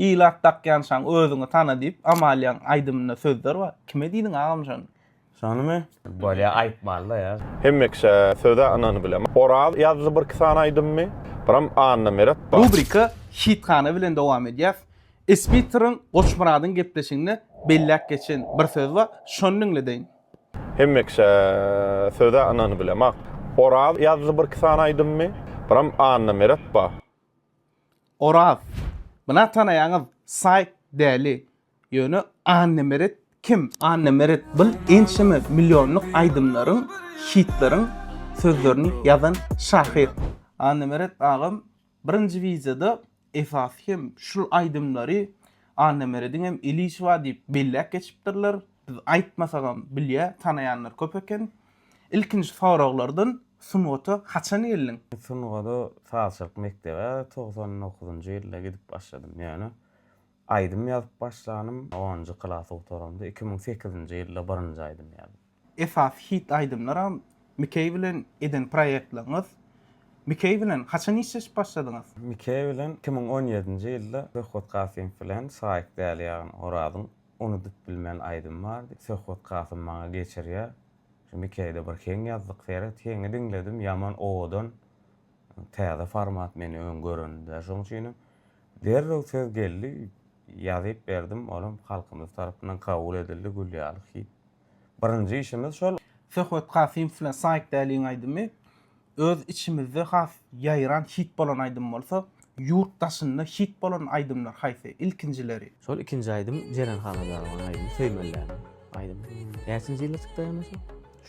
Ilat dakýançaň özüňi tana diýip Amaliýaň aýdymynda sözler bar. Kime diýdiň agam şony? Şonymy? Bolýa aýtmalyda ýa. Hemme kişä söze ynanyp bilem. Oraz ýazdy birki sany aýdymmy. Biram Annameret bar. Rubrika Hithana bilen dowam edýäs. Espitryň Goçmyradyň gepleşiginde belläp geçen bir söz bar, şony diňledeýin. Hemme kişä söze ynanyp bilemok. Oraz ýazdy birki sany aýdymmy. Biram Annameret bar. Oraz. Buna tanaýaňyz saýt däli. Ýöne Annameret kim? Annameret bil ençeme millionlyk aýdymlaryň, hitleriň sözlerini ýazan şahyr. Annameret agam birinji wideoda esasy hem şul aýdymlary Annamerediň hem eli işi bar diýip belläp geçipdirler. Biz aýtmasagam bilýä, tanaýanlar köp eken. Ilkinji soraglardan sungata haçan geldiň? Sungata sazçylyk mekdebe 99-njy ýylda gidip başladym. Ýöne aýdym ýazyp başlanym onunjy klasy gutaramda 2008-nji ýylda birinji aýdym ýazdym. Esasy hit aýdymlaram Mikeý bilen eden proýektleňiz. Mikeý bilen haçan işleşip başladyňyz? Mikeý bilen 2017-nji ýylda Söhbet Kasymow bilen Saýyk däli ýagny Orazyň Unudyp bilmen aýdymy bardy. Söhbet Kasym maňa geçirýär. Şu Mikeýde bir heň ýazdyk seret. Heňi diňledim ýaman owadan. Täze format meni öň görenimde. Şoň üçinem derrew söz geldi. Ýazyp berdim. Olam halkymyz tarapyndan kabul edildi gül ýaly hit. Birinji işimiz şol. Söhbet Kasymow bilen Saýyk Däliň aýdymy öz içimizde has ýaýran hit bolan aýdym bolsa, ýurt daşynda hit bolan aýdymlar haýsy? Ilkinjileri. Şol ikinji aýdym Jeren Hanajarowyň aýdymy Söýmelilämi aýdymy. Näçinji ýylda çykdy aýdym şol?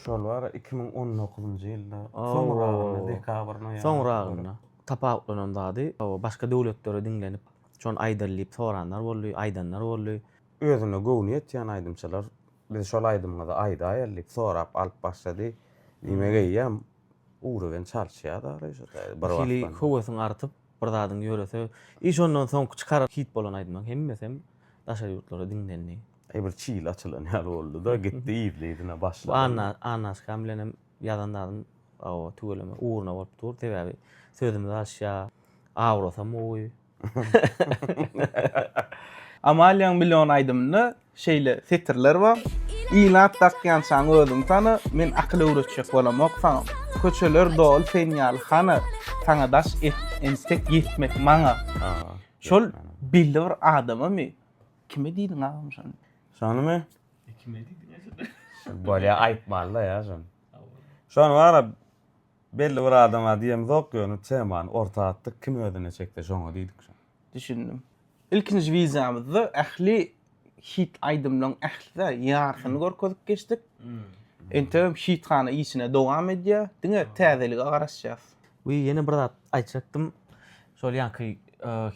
Şol bar 2019-njy ýylda soňragynda dekabr noýabr. Soňragynda. Tapawutlanan zady başga döwletlere diňlenip şony aýdaly diýip soranlar boldy, aýdanlar boldy. Özüne göwni ýetýän aýdymçylar Biz şol aýdymyňyzy aýdaýaly diýip sorap alyp başlady. Diýmek eýýäm uruwen çalyşýar-da şu bir Hili höwesiň artyp, bir zadyň ýörese, i şondan soňky çykaran hit bolan aýdymlaryň hemmesem daşary ýurtlarda diňlendi. Eý bir çil açylan ýaly boldy-da, gitdi yzly-yzyna başlady. Bu Anna, Annaşkam bilenem ýazan zadym hawa tüweleme ugruna bolup dur. Sebäbi sözümiz alyşýar, awrasam gowy. Amaliýaň million aýdymynda şeýle setirler bar. Ilat dakýançaň özüň tana, men akyl öwretjek bolamok saňa. Köçeler doly sen ýaly hana, saňa daş et entek ýetmek maňa. Şol belli bir adamamy? Kime diýdiň agam şony? Şonymy? Kime diýdiň? Bolýa aýtmalyda ýa şony. Şony bara Belli bir adama diýemzok ýöne temany orta atdyk kim özüne çekse şoňa diýdik şony. Düşündim. Ilkinji wideomyzda ähli hit aýdymlaryň ählisi ýarsyny görkezip geçdik. Entegem hithana işine dowam edýär. Diňe täzelige garaşýas. We ýene bir zat aýtjakdym. Şol ýaňky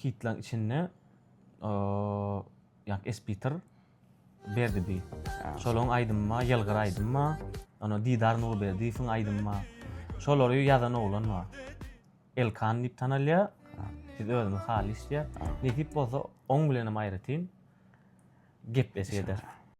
hitlaryň içinde ýaňky Espiter Berdi bi. Şolaň aýdymy bar, Ýylgyr aýdymy bar. Ona Didar Nurberdiýewiň aýdymy bar. Şolary ýazan oglan bar. Elkan diýip tanalýar. Biz özümiz haly işleýär. Nesip bolsa oň bilenem aýratyn gepleşik ederis.